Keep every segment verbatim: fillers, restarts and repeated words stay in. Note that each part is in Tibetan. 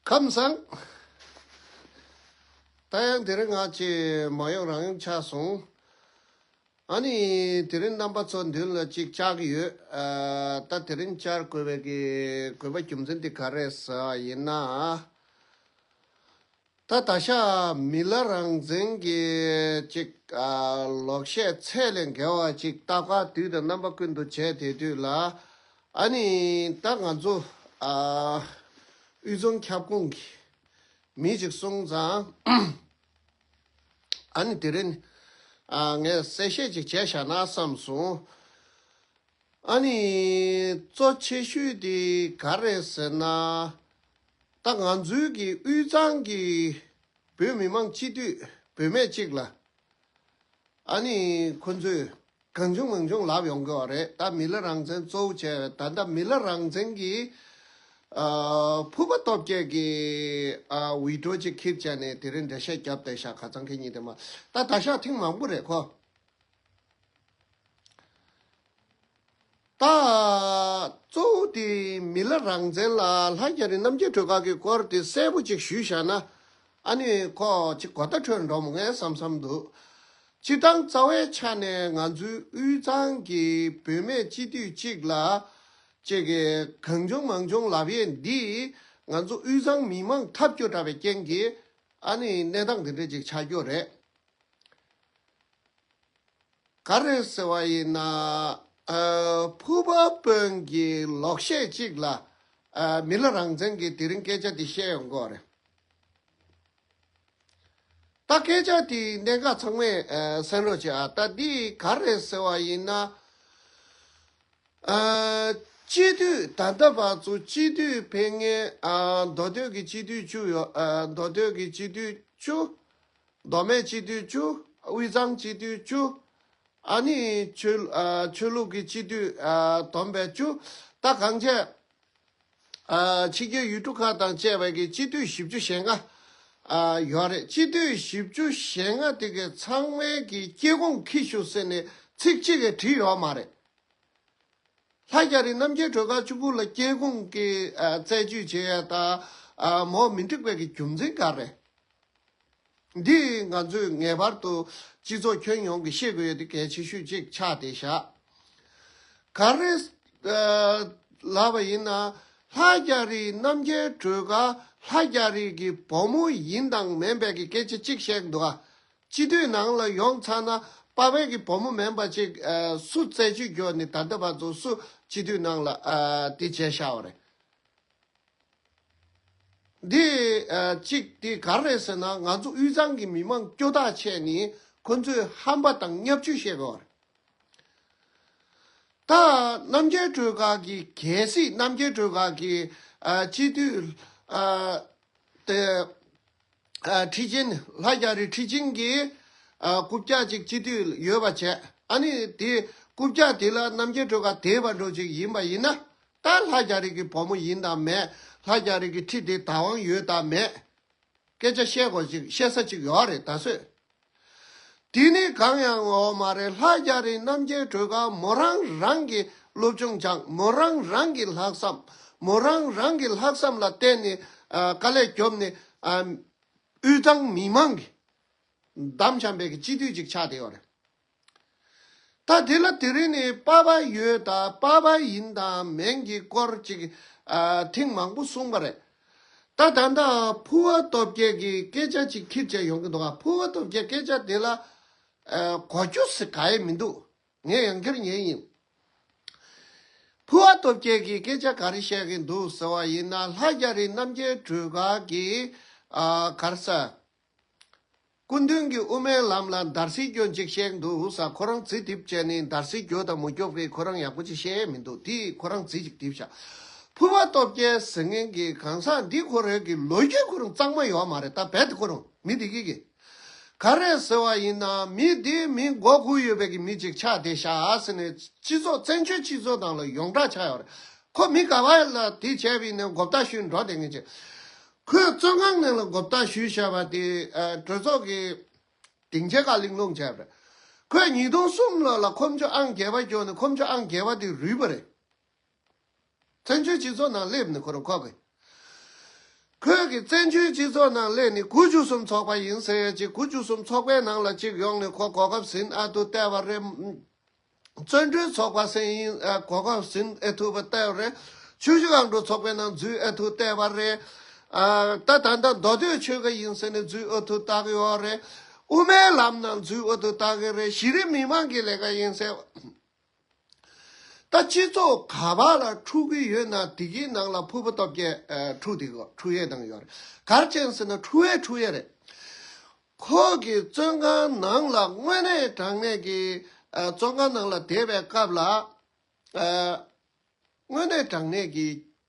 ཁམས་བཟང་། ད་ཡང་དེ་རིང་ང་ཅིག་མ་ཡོང་རང་ཡོང་ཆགས་སོང་། ཨ་ནི་དེ་རིང་རྣམ་པ་ཚོ་མདུན་ལ་ཅིག་བཅར་གྱི་ཡོད། ཨ། ད་དེ་རིང་བཅར་དགོས་པའི་གི་དགོས་པ་རྒྱུ་མཚན་དེ་ག་རེ་རེད་ཟེར་བ་ཡིན་ན། ད་ད་ཆ་མི་ལ་རང་བཙན་གྱི་ཅིག་ཨ། ལོག་བཤད་ཚད་ལས་བརྒལ་བ་ཅིག་ལྟ་བཀའ་དུས་དང་རྣམ་པ་ཀུན་ཏུ་བྱས་དེ་དུས་ལ། ཨ་ནི་ད་ང་ཚོ་ཨ། དབུས་གཙང་ཁྱབ་ཁོངས་ཀྱི་མི་ཅིག་སོང་ཙང་། ཨ་ནི་དེ་རིང་ཨ། ངས་གསལ་བཤད་ཅིག་བྱས་བཞག་ན་བསམ་སོང་། ཨ་ནི་གཙོ་ཆེ་ཤོས་དེ་ག་རེ་ཟེར་ན། ད་ང་ཚོའི་གི་དབུས་གཙང་གི་བོད་མི་མང་སྤྱི་འཐུས་བུད་མེད་ཅིག་ལ། ཨ་ནི་ཁོ་ཚོས་གང་བྱུང་མང་བྱུང་ལབ་ཡོང་གི་ཡོད་རེད། ད་མི་ལ་རང་བཙན་གཙོ་བོ་བྱས་པའི་ད་ལྟ་མི་ལ་རང་བཙན་གྱི་ཨ། ཕུར་པ་སྟོབས་རྒྱས་ཀྱི་ཨ། བི་ཌི་ཡོ་ཅིག་ཁྱེར་བྱས་ནས་དེ་རིང་འགྲེལ་བཤད་བརྒྱབ་བསྡད་ཤག་ཁ་སང་ཁེ་ཉིན་དེ་མ། ད་ད་ཤག་ཐེངས་མང་པོ་རེད་ཁོ། ད་གཙོ་བོ་དེ་མི་ལ་རང་བཙན་ལ་ལྷ་རྒྱ་རི་རྣམ་རྒྱལ་སྒྲོལ་དཀར་གྱི་སྐོར་དེ་གསལ་པོ་ཅིག་ཞུས་བཞག་ན། ཨ་ནི་ཁོ་ཅིག་གོ་བརྡ་འཕྲོད་འགྲོ་མོ་ངས་བསམ་བསམ་འདུག་སྤྱིར་བཏང་རྩ་བའི་ཆ་ནས་ང་ཚོའི་དབུས་གཙང་གི་བུད་མེད་སྤྱི་འཐུས་གཅིག་ལ་ཅིག་གིས་གང་བྱུང་མང་བྱུང་ལབ་ཡས་འདིས་ང་ཚོ་དབུས་གཙང་མི་མང་འཐབ་རྒྱུ་འདྲ་བའི་རྐྱེན་གྱིས་ཨ་ནི་གནས་སྟངས་འདི་འདྲ་ཅིག་ཆགས་རྒྱུ་རེད། ག་རེ་ཟེར་བ་ཡིན་ན། ཨ། ཕུར་པ་དཔོན་གྱི་ལོག་བཤད་ཅིག་ལ། ཨ། མི་ལ་རང་བཙན་གྱི་དེ་རིང་སྐད་ཆ་དེ་བཤད་ཡོང་གི་ཡོད་རེད། ད་སྐད་ཆ་དེ་གནད་འགག་ཚང་མས་ཨ། གསན་རོགས་བྱེད་ཨ། ད་འདི་ག་རེ་ཟེར་བ་ཡིན་ན། ཨ། སྤྱི་འཐུས་ད་ལྟ་བར་དུ་སྤྱི་འཐུས་ཕེབས་མཁན། ཨ། མདོ་སྟོད་ཀྱི་སྤྱི་འཐུས་བཅུ་ཡོད། ཨ། མདོ་སྟོད་ཀྱི་སྤྱི་འཐུས་བཅུ། མདོ་སྨད་སྤྱི་འཐུས་བཅུ། དབུས་གཙང་སྤྱི་འཐུས་བཅུ། ཨ་ནི་ཆོས། ཨ། ཆོས་ལུགས་ཀྱི་སྤྱི་འཐུས། ཨ། བསྡོམས་པས་བཅུ། ད་གང་བྱས། ཨ། ཕྱི་རྒྱལ་ཡུལ་གྲུ་ཁག་དང་བཅས་པའི་གི་སྤྱི་འཐུས་བཞི་བཅུ་ཞེ་ལྔ། ཨ། ཡོད་རེད། སྤྱི་འཐུས་བཞི་བཅུ་ཞེ་ལྔ་དེ་གའི་ཚང་མའི་གི་སྐྱེ་ཁུངས་ཁྱི་ཤུ་ཟེར་ནས་ཚིག་གཅིག་གིས་བྲིས་ཡོད་མ་རེད། ལྷ་རྒྱ་རི་རྣམ་རྒྱལ་སྒྲོལ་དཀར་གཅིག་པུ་ལ་སྐྱེ་ཁུངས་ཀྱི་ཨ། རྩད་གཅོད་བྱེད་ཡ་དང་། ཨ། མོ་མི་འགྲིག་པའི་གི་རྒྱུ་མཚན་ག་རེ། འདི་ང་ཚོས་ངེས་པར་དུ་སྤྱི་ཚོགས་ཁྱོན་ཡོངས་ཀྱིས་ཤེས་དགོས་ཡ་དེ་གལ་ཆེ་ཤོས་ཅིག་ཆགས་བསྡད་ཤག་ག་རེ་ལབ་པ་ཡིན་ན། ལྷ་རྒྱ་རི་རྣམ་རྒྱལ་སྒྲོལ་དཀར་ལྷ་རྒྱ་རི་གི་བུ་མོ་ཡིན་དང་མིན་པའི་གི་སྐད་ཆ་གཅིག་བཤད་འདུག་ཨ། སྤྱི་འཐུས་ནང་ལ་ཡོང་ཚར་ན་པ་ཕའི་གི་བུ་མོ་མིན་པ་ཅིག་ཨ། སུ་རྩད་གཅོད་རྒྱོབ་ནས་ད་ལྟ་བར་དུ་སུ་སྤྱི་འཐུས་ནང་ལ་ཨ། དེ་བྱས་བཞག་པ་རེད། འདི་ཨ། གཅིག་དེ་ག་རེ་རེད་ཟེར་ན། ང་ཚོ་དབུས་གཙང་གི་མི་མང་སྐྱོ་ཐག་ཆད་ནས་ཁོ་ཚོས་ཧམ་པ་དང་བརྙས་བཅོས་བཤད་དགོས་པ་རེད། ད་རྣམ་རྒྱལ་སྒྲོལ་དཀར་གྱི། གལ་སྲིད་རྣམ་རྒྱལ་སྒྲོལ་དཀར་གྱི་ཨ། སྤྱི་འཐུས་ཨ། དེ་ཨ། ཁྲི་ཆེན། ལྷ་རྒྱ་རི་ཁྲི་ཆེན་གྱི་ཨ། རྐུབ་བཀྱག་ཅིག་སྤྱི་འཐུས་ཡོད་པ་བྱས། ཨ་ནི་དེ་རྐུབ་བཀྱག་དེ་ལ་རྣམ་རྒྱལ་སྒྲོལ་དཀར་དེད་པ་འདྲ་ཅིག་ཡིན་པ་ཡིན་ན། ད་ལྷ་རྒྱ་རི་གི་བུ་མོ་ཡིན་དང་མེད། ལྷ་རྒྱ་རི་གི་ཁྲི་དེ་བདག་དབང་ཡོད་དང་མེད། སྐད་ཆ་བཤད་དགོས་ཅིག་བཤད་ས་ཅིག་ཡོད་རེད་ད་གཟོད། དེ་ནི་གང་ཡང་ཡོད་མ་རེད། ལྷ་རྒྱ་རི་རྣམ་རྒྱལ་སྒྲོལ་དཀར་མོ་རང་རང་གི་སློབ་སྦྱོང་སྦྱངས། མོ་རང་རང་གི་ལྷག་བསམ། མོ་རང་རང་གི་ལྷག་བསམ་ལ་བརྟེན་ནས་ཨ། དཀའ་ལས་རྒྱོབ་ནས་ཨ། དབུས་གཙང་མི་མང་གི་འདམ་བྱམས་པའི་གི་སྤྱི་འཐུས་ཅིག་ཆགས་བསྡད་ཡོད་རེད། ད་དེ་ལ་དེ་རིང་ནས་པ་ཕ་ཡོད་དང་པ་ཕ་ཡིན་དང་མིན་གྱི་སྐོར་ཅིག་ཨ། ཐེངས་མང་པོ་གསུངས་པ་རེད། ད་ད་ལྟ་ཕུར་པ་སྟོབས་རྒྱལ་གྱི་སྐད་ཆ་ཅིག་ཁྱེར་བྱས་ཡོང་གི་འདུག་ག་ཕུར་པ་སྟོབས་རྒྱལ་སྐད་ཆ་དེ་ལ་ཨ། གོ་རྒྱུ་ཟེར་ག་ཡེ་མི་འདུག་ངས་ཡང་བསྐྱར་ཉན་ཡིན། ཕུར་པ་སྟོབས་རྒྱལ་གྱིས་སྐད་ཆ་ག་རེ་བཤད་ཀྱི་འདུག་ཟེར་བ་ཡིན་ན། ལྷ་རྒྱ་རི་རྣམ་རྒྱལ་སྒྲོལ་དཀར་གྱིས་ཨ། ག་རེ་ཟེར། སྐུ་མདུན་གྱི་དབུ་མའི་ལམ་ལ་འདར་སིག་སྐྱོན་ཅིག་བཤད་འདུག་ས། ཁོ་རང་རྩིས་རྡིབ་བྱས་ནས་འདར་སིག་རྒྱོབ་དང་མ་རྒྱོབ་ཀྱི་ཁོ་རང་ཡག་པོ་ཅིག་བཤད་མི་འདུག་དེ་ཁོ་རང་རྩིས་ཅིག་རྡིབ་བཞག་ཕུར་པ་སྟོབས་རྒྱལ་ཟེར་མཁན་གྱི་གང་ཟག་འདི་ཁོ་རང་གི་ལོ་རྒྱུས་ཁོ་རང་གཙང་མ་ཡོད་མ་རེད། ད་རྦད་དེ་ཁོ་རང་མི་འདི་གི་གི་ག་རེ་ཟེར་བ་ཡིན་ན། མི་འདི་མི་མགོ་སྒུར་ཡོད་པའི་གི་མི་ཅིག་ཆགས་བསྡད་ཤག་ཟེར་ནས་སྤྱི་ཚོགས་བཙན་བྱོལ་སྤྱི་ཚོགས་ནང་ལ་ཡོངས་གྲགས་ཆགས་ཡོད་རེད། ཁོ་མི་ག་བ་ལ་དེ་བྱས་པ་ཡིན་ན་མགོ་བཏགས་ཞུས་འགྲོ་བསྡད་མཁན་ཅིག་ཁོས་བཙོན་ཁང་ནང་ལ་མགོ་བཏགས་ཞུས་བཞག་པ་དེ་ཨ། གྲོས་ཚོགས་ཀྱི་སྡིངས་ཆའི་ཁ་གླེང་སློང་བྱས་པ་རེད། ཁོས་ཉིས་སྟོང་གསུམ་ལོ་ལ་ཁོམ་ཆུ་ཨང་བརྒྱད་པ་སྐྱོར་ནས་ཁོམ་ཆུ་ཨང་བརྒྱད་པ་དེ་རུལ་བ་རེད། བཙན་བྱོལ་སྤྱི་ཚོགས་ནང་སླེབས་ནས་ཁོ་རང་ཁོ་གི་ བོད་ཀྱི་བཙན་བྱོལ་སྤྱི་ཚོགས་ནང་སླེབས་ནས་དགུ་བཅུ་གསུམ་ཚོགས་པ་ཡིན་ཟེར་ཡ་ཅིག་དགུ་བཅུ་གསུམ་ཚོགས་པའི་ནང་ལ་ཅིག་ཡོང་ནས་ཁོ་གོ་སྐབས་ཟིན་ཨ་ཐུ་བལྟས་པ་རེད། བཙོན་གྲོལ་ཚོགས་པ་ཟེར་ཡིན་ཨ་གོ་སྐབས་ཟིན་ཨེ་ཐུབ་པ་བལྟས་པ་རེད། ཆུ་བཞི་སྒང་དྲུག་ཚོགས་པའི་ནང་འཛུལ་ཨེ་ཐུབ་བལྟས་པ་རེད། ཨ་ད་ད་ལྟ་མདོ་སྟོད་ཆོལ་ཁ་ཡིན་ཟེར་ནས་འཛུལ་ཨེ་ཐུབ་བལྟ་གི་ཡོད་རེད། དབུ་མའི་ལམ་ནང་འཛུལ་ཨེ་ཐུབ་བལྟ་གི་རེད། གཞི་རིམ་མི་མང་གི་ལས་ཀ་ཡིན་ཟེར། ད་སྤྱི་ཚོགས་ག་པ་ལ་འཁྲུག་གི་ཡོད་ན་དེ་གའི་ནང་ལ་ཕུར་བུ་སྟོབས་རྒྱལ་ཨ་འཁྲུག་དེ་གོ་འཁྲུག་ཡས་དང་ཡོད་རེད། གར་ཅན་ཟེར་ན་འཁྲུག་ཡས་འཁྲུག་ཡས་རེད། ཁོ་གི་བཙོན་ཁང་ནང་ལ་དངོས་གནས་དྲང་གནས་ཀྱི་ཨ་བཙོན་ཁང་ནང་ལ་བསྡད་པའི་སྐབས་ལ་ཨ་དངོས་གནས་དྲང་གནས་ཀྱི་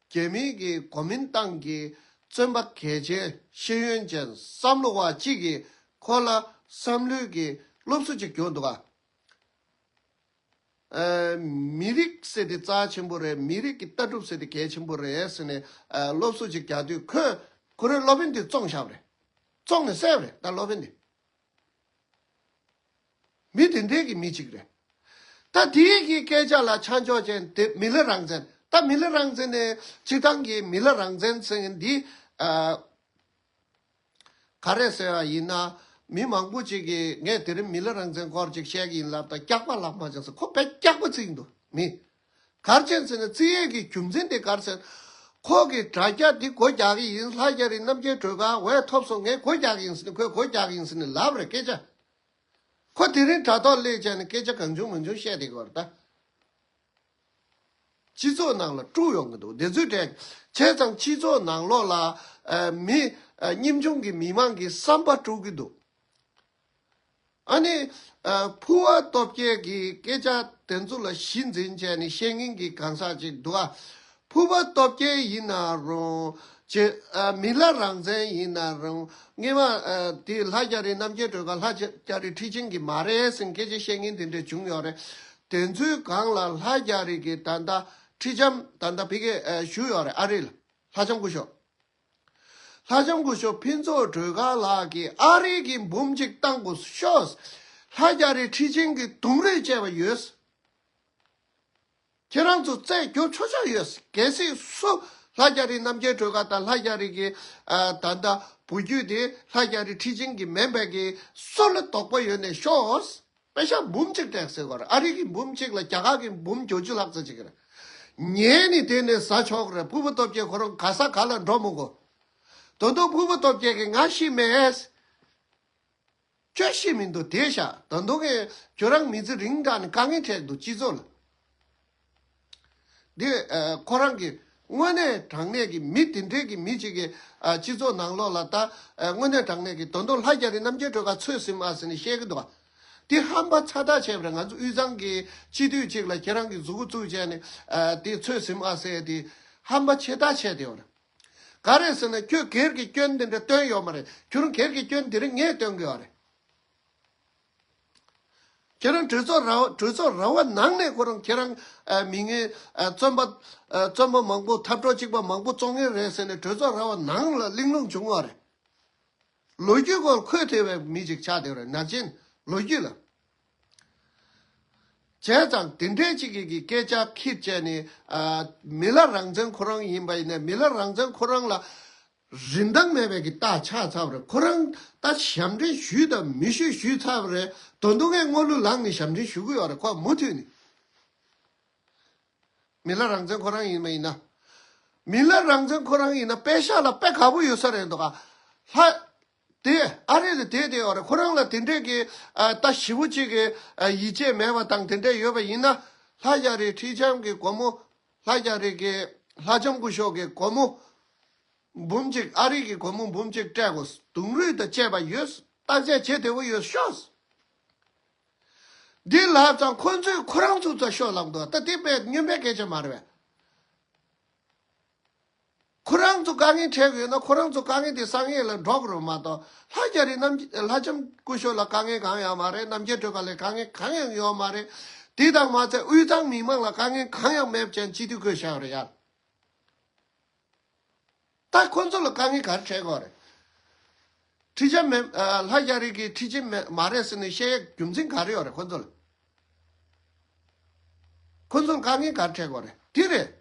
རྒྱ་མིའི་གི་གོ་མིན་ཏང་གི་བཙོན་པ་གལ་ཆེ་ཤེས་ཡོན་ཅན་བསམ་བློ་བ་གཅིག་གིས་ཁོ་ལ་བསམ་བློའི་གི་སློབ་གསོ་ཅིག་བསྐྱོན་འདུག་ག་ཨ་མི་རིགས་ཟེར་དེ་རྩ་ཆེན་པོ་རེད། མི་རིགས་ཀྱི་ལྟ་གྲུབ་ཟེར་དེ་གལ་ཆེན་པོ་རེད་ཟེར་ནས་ཨ་སློབ་གསོ་ཅིག་རྒྱག་དུས་ཁོས་ཁོ་རའི་སློབ་དཔོན་དེ་བཙོང་བཞག་པ་རེད། བཙོང་ནས་བསད་པ་རེད། ད་སློབ་དཔོན་དེ་མི་དེ་འདྲའི་གི་མི་གཅིག་རེད། ད་དེའི་གི་སྐད་ཆ་ལ་ཆ་འཇོག་ཅན་དེ་མི་ལ་རང་བཙན། ད་མི་ལ་རང་བཙན་ནས་སྤྱི་བཏང་གི་མི་ལ་རང་བཙན་ཟེར་མཁན་འདི་ཨ། ག་རེ་ཟེར་བ་ཡིན་ན། མི་མང་པོ་ཅིག་གིས་ངས་དེ་རིང་མི་ལ་རང་བཙན་སྐོར་ཅིག་བཤད་ཀྱི་ཡིན་ལབ་དང་སྐྱག་པ་ལབ་མ་བྱུང་ཟེར། ཁོ་དཔེ་སྐྱག་པ་བརྩི་གི་འདུག་མི། ག་རེ་བྱས་ཟེར་ན་བརྩི་ཡས་ཀྱི་རྒྱུ་མཚན་དེ་ག་རེ་ཟེར། ཁོ་གི་དྲ་རྒྱ་འདི་སྒོ་རྒྱག་གི་ཡིན། ལྷ་རྒྱ་རི་རྣམ་རྒྱལ་སྒྲོལ་དཀར་འོས་ཐོབ་སོང་། ངས་སྒོ་རྒྱག་གི་ཡིན་ཟེར་ནས་ཁོས་སྒོ་རྒྱག་གི་ཡིན་ཟེར་ནས་ལབ་རེད་སྐད་ཆ། ཁོ་དེ་རིང་དྲ་ཐོག་སླེབས་བྱས་ནས་སྐད་ཆ་གང་བྱུང་མང་བྱུང་བཤད་བསྡད་ཀྱི་ཡོད་རེད་ད། སྤྱི་ཚོགས་ནང་ལ་དཀྲུག་ཡོང་གི་འདུག་དེ་ཚོའི་གྲས་བྱས་ཙང་སྤྱི་ཚོགས་ནང་ལོགས་ལ་ཨ་མི་ཨ་ཉམ་ཆུང་གི་མི་མང་གི་བསམ་པ་དཀྲུག་གི་འདུག་ཨ་ནི་ཨ་ཕུར་བུ་སྟོབས་རྒྱལ་གྱི་སྐད་ཆ་དེ་ཚོ་ལ་གཞི་འཛིན་བྱས་ནས་བཤད་མཁན་གྱི་གང་ཟག་ཅིག་འདུག་ཨ། ཕུར་བུ་སྟོབས་རྒྱལ་ཡིན་ན་རུང་། ཅེ་ཨ་མི་ལ་རང་བཙན་ཡིན་ན་རུང་། སྔོན་མ་ཨ་དེ་ལྷ་རྒྱ་རི་རྣམ་རྒྱལ་སྒྲོལ་དཀར་ལྷ་རྒྱ་རི་ཁྲི་ཆེན་གྱི་མ་རེད་ཟེར་སྐད་ཆ་བཤད་མཁན་དེ་འདྲ་བྱུང་ཡོད་རེད། དེ་ཚོའི་སྒང་ལ་ལྷ་རྒྱ་རི་གི་ད་ལྟ་ཁྲི་ལྕམ་ད་ལྟ་ཕ་གིར་ཨ་བཞུགས་ཡོད་རེད། ཨ་རི་ལ་ལྷ་ལྕམ་སྐུ་ཞབས། ལྷ་ལྕམ་སྐུ་ཞབས་ཕུན་ཚོགས་སྒྲོལ་དཀར་ལགས་ཀྱིས་ཨ་རི་གི་འབུམ་གཅིག་བཏང་དགོས་ཤོག་ལྷ་རྒྱ་རི་ཁྲི་ཆེན་གྱི་གདུང་རུས་བཅས་པ་ཡོད། ཁྱེད་རང་ཚོ་རྩད་རྒྱོབ་ཆོག་ཆོག་ཡོད། གལ་སྲིད་སུ་ལྷ་རྒྱ་རི་རྣམ་རྒྱལ་སྒྲོལ་དཀར་དང་ལྷ་རྒྱ་རི་གི་ཨ་ད་ལྟ་བུ་རྒྱུད་དེ་ལྷ་རྒྱ་རི་ཁྲི་ཆེན་གྱི་མིན་པའི་གི་སུ་ལ་དོགས་པ་ཡོད་ནས་ཤོག་པེ་ཤ་འབུམ་གཅིག་སྤྲད་ཟེར་གོ་རེད། ཨ་རི་གི་འབུམ་གཅིག་ལ་རྒྱ་གར་གི་འབུམ་བརྒྱད་ཅུ་ལྷག་ཙམ་ཅིག་རེད། ཉན་ནི་དེ་ནས་ཟ་ཆོག་རེད། ཕུར་བུ་སྟོབས་རྒྱལ་ཁོ་རང་ག་ས་ག་ལ་འགྲོ་མི་དགོས། ད་དུང་ཕུར་བུ་སྟོབས་རྒྱལ་གྱིས་ང་ཤི་མེད། ཁྱོད་ཤི་མི་འདུག་བསྡད་ཤག་ད་དུང་གི་ཁྱོད་རང་མི་ཚེ་རིང་དྲགས་ནས་དཀའ་ངལ་འཕྲད་འདུག་སྤྱི་ཚོགས་ལ། འདི་ཨ་ཁོ་རང་གི་དངོས་གནས་དྲང་གནས་ཀྱི་མི་དེ་འདྲས་ཀྱི་མི་གཅིག་གིས་ཨ་སྤྱི་ཚོགས་ནང་ལོགས་ལ་ད་ཨ་དངོས་གནས་དྲང་གནས་ཀྱི་ད་དུང་ལྷ་རྒྱ་རི་རྣམ་རྒྱལ་སྒྲོལ་དཀར་ཚོད་ཟིན་ཨ་ཟེར་ནས་བཤད་ཀྱི་འདུག་ག་དེ་ཧམ་པ་ཚ་ཐག་ཆད་པ་རེད། ང་ཚོ་དབུས་གཙང་གི་སྤྱི་འཐུས་གཅིག་ལ་ཁྱེད་རང་གིས་མཛུ་གུ་བཙུགས་བྱས་ནས་ཨ་དེ་ཚོད་ཟིན་ཨ་ཟེར་དེ་ཧམ་པ་ཆེ་ཐག་ཆད་དེ་ཡོད་རེད། ག་རེ་ཟེར་ན་ཁྱོད་སྒེར་གྱི་སྐྱོན་དེ་འདྲ་བཏོན་ཡོད་མ་རེད། ཁྱོད་རང་སྒེར་གྱི་སྐྱོན་དེ་རིང་ངས་བཏོན་གི་ཡོད་རེད། ཁྱེད་རང་གྲོས་ཚོགས་ར་བ་གྲོས་ཚོགས་ར་བ་ནང་ནས་ཁོ་རང་ཁྱེད་རང་ཨ་མི་ངན་ཨ་བཙོན་པ་ཨ་བཙོན་པ་མང་པོ་འཐབ་གྲོགས་གཅིག་པ་མང་པོ་བཙོང་མཁན་རེད་ཟེར་ནས་གྲོས་ཚོགས་ར་བ་ནང་ལ་གླེང་སློང་བྱུང་བ་རེད། ལོ་རྒྱུས་སྐོར་འཁོད་ཐེབས་པའི་མི་ཅིག་ཆགས་བསྡད་རེད། ནག་ཅན་ལོ་རྒྱུས་ལ། བྱས་ཙང་དེ་འདྲའི་ཅིག་གི་གི་སྐད་ཆ་ཁྱེར་བྱས་ནས་ཨ་མི་ལ་རང་བཙན་ཁོ་རང་ཡིན་པ་ཡིན་ན་མི་ལ་རང་བཙན་ཁོ་རང་ལ་རིན་ཐང་མེད་པའི་གི་རྟགས་ཆགས་ཚར་བ་རེད། ཁོ་རང་ད་ཞབས་འདྲེན་ཞུས་དང་མི་ཞུས་ཞུས་ཚར་བ་རེད། དོན་དུ་ངས་སྔོན་ལུ་ལངས་ནས་ཞབས་འདྲེན་ཞུ་གི་ཡོད་རེད། ཁོ་མུ་མཐུད་ནས། མི་ལ་རང་བཙན་ཁོ་རང་ཡིན་མ་ཡིན་ན། མི་ལ་རང་བཙན་ཁོ་རང་ཡིན་ན་པེ་ཤག་ལ་དཔེ་དགའ་པོ་ཡོད་ས་རེད་འདུག་ག་ལྷ། དེ་ཨ་རི་ལ་དེ་དེ་ཡོད་རེད། ཁོ་རང་ལ་དེ་འདྲས་ཀྱི་ཨ་ད་ཞི་བོ་གཅིག་གི་ཨ་ཡིད་ཆེས་མེད་པ་དང་དེ་འདྲས་ཡོད་པ་ཡིན་ན། ལྷ་རྒྱ་རི་ཁྲི་ལྕམ་གྱི་སྒོར་མོ། ལྷ་རྒྱ་རི་གི་ལྷ་ལྕམ་སྐུ་ཞབས་ཀྱི་སྒོར་མོ་འབུམ་གཅིག་ཨ་རི་གི་སྒོར་མོ་འབུམ་གཅིག་སྤྲད་དགོས། གདུང་རུས་དང་བཅས་པ་ཡོད། བརྟག་དཔྱད་བྱེད་བདེ་བོ་ཡོད་ཤོག་འདི་ལབ་ཙང་ཁོ་ཚོས་ཁོ་རང་ཚོ་ཚོ་ཤོག་ལབ་འདུག་ད་དེ་དཔེ་སྨྱོན་པའི་སྐད་ཆ་མ་རེད་པས། ཁོ་རང་ཚོ་དཀའ་ངལ་འཕྲད་ཀྱི་ཡོད་ན་ཁོ་རང་ཚོ་དཀའ་ངལ་དེ་སང་ཡས་ལ་འགྲོ་དགོས་རེད་མ་གཏོགས། ལྷ་རྒྱ་རི་རྣམ་ལྷ་ལྕམ་སྐུ་ཞབས་ལ་དཀའ་ངལ་གང་ཡང་མ་རེད། རྣམ་རྒྱལ་སྒྲོལ་དཀར་ལ་དཀའ་ངལ་གང་ཡང་ཡོད་མ་རེད། དེ་དང་མ་ཚད་དབུས་གཙང་མི་མང་ལ་དཀའ་ངལ་གང་ཡང་མེད་ཅན་སྤྱི་འཐུས་བསྐོས་བཞག་རེད་ཡ། ད་ཁོ་ཚོ་ལ་དཀའ་ངལ་ག་རེ་འཕྲད་ཀྱི་ཡོད་རེད། ཁྲི་ལྕམ་མེད་ཨ་ལྷ་རྒྱ་རི་གི་ཁྲི་ལྕམ་མེད་མ་རེད་ཟེར་ནས་བཤད་ཡས་རྒྱུ་མཚན་ག་རེ་ཡོད་རེད་ཁོ་ཚོ་ལ། ཁོ་ཚོ་ལ་དཀའ་ངལ་ག་རེ་འཕྲད་ཀྱི་ཡོད་རེད། དེ་རེད།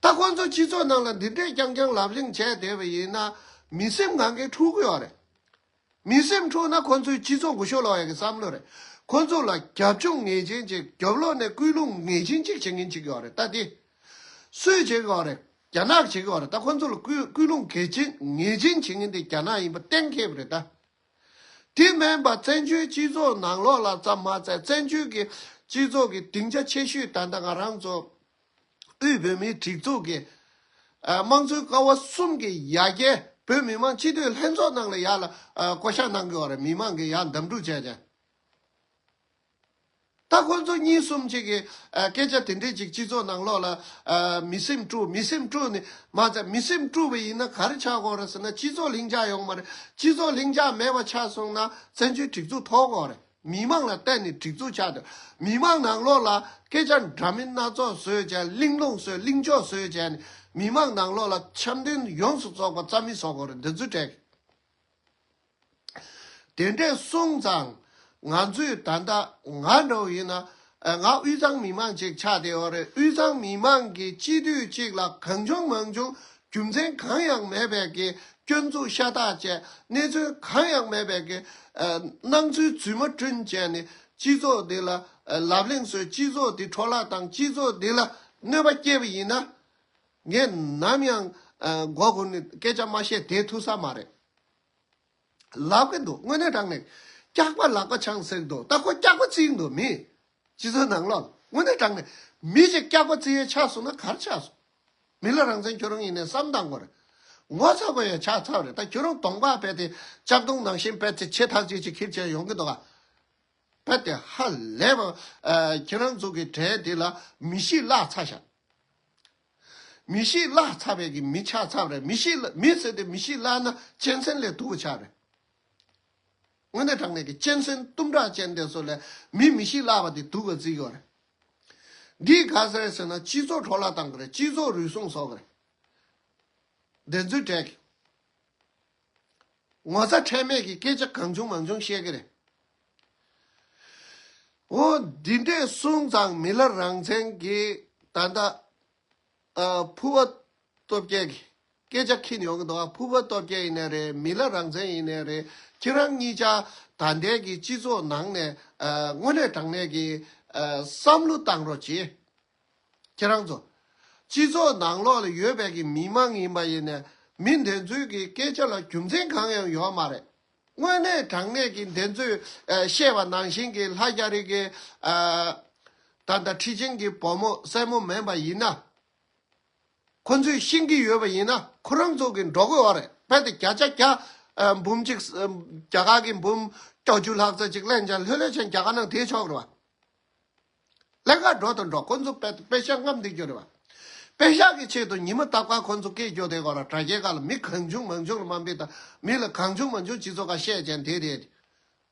ད་ཁོང་ཚོ་སྤྱི་ཚོགས་ནང་ལ་འདི་འདྲས་རྐྱང་རྐྱང་ལབ་གླེང་བྱས་བསྡད་པ་ཡིན་ན། མི་སེམས་གང་གའི་འཁྲུག་གི་ཡོད་རེད། མི་སེམས་འཁྲུག་ན་ཁོང་ཚོའི་སྤྱི་ཚོགས་འགུལ་ཤོག་ལོག་ཡ་གི་བསམ་བློ་རེད། ཁོང་ཚོ་ལ་རྒྱབ་ལྗོངས་ངེས་ཅན་ཅིག་རྒྱབ་ལོགས་ནས་སྐུལ་སློང་ངེས་ཅན་ཅིག་བྱེད་མཁན་ཅིག་ཡོད་རེད། ད་དེ་སུས་བྱེད་ཀྱི་ཡོད་རེད། རྒྱ་ནག་བྱེད་ཀྱི་ཡོད་རེད། ད་ཁོང་ཚོ་ལ་སྐུལ་སྐུལ་སློང་གལ་ཆེན་ངེས་ཅན་བྱེད་མཁན་དེ་རྒྱ་ནག་ཡིན་པ་གཏན་འཁེལ་བ་རེད་ད། དེ་མིན་པ་བཙན་བྱོལ་སྤྱི་ཚོགས་ནང་ལོགས་ལ་ཙམ་མ་ཚད། བཙན་བྱོལ་གྱི་སྤྱི་ཚོགས་ཀྱི་སྡིངས་ཆ་ཆེ་ཤོས་ད་ལྟ་ང་རང་ཚོ་དབུས་བོད་མིའི་སྒྲིག་འཛུགས་ཀྱི་ཨ་དམངས་གཙོའི་ཀ་བ་གསུམ་གྱི་ཡ་གྱལ་བོད་མི་མང་སྤྱི་འཐུས་ལྷན་ཚོགས་ནང་ལ་ཡར་ལ་ཨ་བསྐོ་བཞག་གནང་གི་ཡོད་རེད། མི་མང་གིས་ཡར་འདེམས་སྒྲུག་བྱས་ཀྱང་། ད་ཁོ་ཚོ་གཉིས་གསུམ་ཅིག་གིས་ཨ་སྐད་ཆ་དེ་འདྲས་ཅིག་སྤྱི་ཚོགས་ནང་ལོགས་ལ་ཨ་མི་སེམས་དཀྲུག་མི་སེམས་དཀྲུག་ནི་མ་ཚད། མི་སེམས་དཀྲུག་པ་ཡིན་ན་ག་རེ་ཆགས་ཀྱི་ཡོད་རེད་ཟེར་ན། སྤྱི་ཚོགས་ལྷིང་འཇགས་ཡོང་མ་རེད། སྤྱི་ཚོགས་ལྷིང་འཇགས་མེད་པ་ཆགས་སོང་ན་བཙན་བྱོལ་སྒྲིག་འཛུགས་ཐོར་གྱི་ཡོད་རེད། མི་མང་ལ་བརྟེན་ནས་སྒྲིག་འཛུགས་ཆགས་འདུག་མི་མང་ནང་ལོགས་ལ་སྐད་ཆ་འདྲ་མིན་སྣ་ཚོགས་བཟོས་བྱས། གླེང་སློང་བཟོས། གླེང་ཕྱོགས་བཟོས་བྱས་ནས། མི་མང་ནང་ལོགས་ལ་འཆམ་མཐུན་ཡོངས་སུ་རྫོགས་པ་རྩ་མེད་བཟོ་དགོས་རེད། འདི་ཚོའི་གྲས་དེ་འདྲས་སོང་ཙང་། ང་ཚོས་ད་ལྟ་ང་འདྲ་བོ་ཡིན་ན། ཨ་ང་དབུས་གཙང་མི་མང་ཅིག་ཆགས་བསྡད་ཡོད་རེད། དབུས་གཙང་མི་མང་གི་སྤྱི་འཐུས་གཅིག་ལ་གང་བྱུང་མང་བྱུང་རྒྱུ་མཚན་གང་ཡང་མེད་པའི་གི་སྐྱོན་འཛུགས་ཤ་སྟག་བྱས། གནས་ཚུལ་གང་ཡང་མེད་པའི་གི་ཨ་སྣང་ཚུལ་རྫུན་མ་བསྐྲུན་བྱས་ནས་སྤྱི་ཚོགས་འདི་ལ་ཨ་ལབ་གླེང་བཟོས། སྤྱི་ཚོགས་འདི་འཕྲོ་བརླག་བཏང་། སྤྱི་ཚོགས་འདི་ལ་གནོད་པ་སྐྱེལ་བ་ཡིན་ན། ངས་ནམ་ཡང་ཨ་མགོ་སྒུར་ནས་སྐད་ཆ་མ་བཤད་བསྡད་ཐུབ་ས་མ་རེད། ལབ་གི་འདུག་དངོས་གནས་དྲང་གནས། སྐྱག་པ་ལག་པ་འཆང་ཟེར་གི་འདུག་ད་ཁོ་སྐྱག་པ་བརྩིས་འདུག་མི་སྤྱི་ཚོགས་ནང་ལོགས་དངོས་གནས་དྲང་གནས་མི་ཞིག་སྐྱག་པ་བརྩི་ཡས་ཆགས་སོང་ན་ག་རེ་ཆགས་སོང་། མི་ལ་རང་བཙན་ཁྱོད་རང་ཡིན་ནའི་བསམ་བཏང་དགོས་རེད། ངོ་ཚ་དགོས་ཡས་ཆགས་ཚར་རེད། ད་ཁྱོད་རང་གདོང་པ་རྦད་དེ་ལྕགས་གདོང་ནང་བཞིན་རྦད་དེ་ཆེ་ཐག་ཆོད་ཅིག་འཁྱེར་བྱས་ཡོང་གི་འདུག་ག་རྦད་དེ་ཧ་ལས་པ། ཨ་ཁྱེད་རང་ཚོ་གི་གྲས་དེ་ལ་མི་གཤིས་བརླག་ཚར་ཤག་མི་གཤིས་བརླག་ཚར་བའི་གི་མི་ཆགས་ཚར་རེད། མི་གཤིས་བརླག་མི་ཟེར་ཏེ་མི་གཤིས་བརླག་ན་གཅན་གཟན་ལས་སྡུག་པ་ཆགས་རེད། དངོས་གནས་དྲང་གནས་ཀྱི་གཅན་གཟན་གཏུམ་དྲག་ཅན་དེ་ཚོ་ལས་མི་མི་གཤིས་བརླག་པ་དེ་སྡུག་པ་བརྩི་གི་ཡོད་རེད། འདིས་ག་ཟེར་ཟེར་ན་སྤྱི་ཚོགས་འཕྲོ་བརླག་བཏང་གི་རེད། སྤྱི་ཚོགས་རུལ་སུངས་བཟོ་གི་རེད། བདེན་རྫུན་འགྲིག་གི་ངོ་ཚ་ཁྲེལ་མེད་ཀྱི་སྐད་ཆ་གང་བྱུང་མང་བྱུང་བཤད་ཀྱི་རེད། འོ་འདི་འདྲས་སོང་ཙང་མི་ལ་རང་བཙན་གྱི་ད་ལྟ་ཨ་ཕུར་པ་སྟོབས་རྒྱལ་གྱི་སྐད་ཆ་འཁྱེར་ཡོང་གི་འདུག་ཨ་ཕུར་པ་སྟོབས་རྒྱལ་ཡིན་ནའི་རེད། མི་ལ་རང་བཙན་ཡིན་ནའི་རེད། ཁྱེད་རང་གཉིས་ཆ་ད་ལྟའི་གི་སྤྱི་ཚོགས་ནང་ནས་ཨ་དངོས་གནས་དྲང་གནས་ཀྱི་ཨ་བསམ་བློ་བཏང་རོགས་གྱིས། ཁྱེད་རང་ཚོ། སྤྱི་ཚོགས་ནང་ལོགས་ལ་ཡོད་པའི་གི་མི་མང་ཡིན་པ་ཡིན་ནའི་མི་འདི་ཚོའི་གི་སྐད་ཆ་ལ་རྒྱུ་མཚན་གང་ཡང་ཡོད་མ་རེད། དངོས་གནས་དྲང་གནས་ཀྱི་འདི་ཚོས་ཨ་བཤད་པ་ནང་བཞིན་གྱི་ལྷ་རྒྱ་རི་གི་ཨ་ད་ལྟ་ཁྲི་ཆེན་གྱི་བུ་མོ་སྲས་མོ་མིན་པ་ཡིན་ན། ཁོ་ཚོས་ཤེས་ཀྱི་ཡོད་པ་ཡིན་ན་ཁོ་རང་ཚོ་གི་འགྲོ་དགོས་པ་རེད། རྦད་དེ་བརྒྱ་ཆ་བརྒྱ་ཨ་འབུམ་གཅིག་ཨ་རྒྱ་གར་གྱི་འབུམ་བཅུ་བཅུ་ལྷག་ཙམ་ཅིག་ལེན་ཀྱང་ལྷོད་ལྷོད་བྱས་རྒྱ་གར་ནང་བསྡད་ཆོག་གི་རེད་བ། ལས་ཀ་འགྲོ་དང་འགྲོ། ཁོ་ཚོ་པེ་པེ་ཤག་རྔམ་བསྡད་རྒྱུ་རེད་བ། པེ་ཤག་གི་ཆེད་དུ་ཉི་མ་རྟག་པར་ཁོ་ཚོ་སྐད་རྒྱོག་བསྡད་དགོས་ར། དྲ་རྒྱའི་སྒང་ལ་མི་གང་བྱུང་མང་བྱུང་ལ་དམའ་འབེབས་དང་མི་ལ་གང་བྱུང་མང་བྱུང་སྤྱི་ཚོགས་ཁ་བཤད་ཅན་དེ་རེད།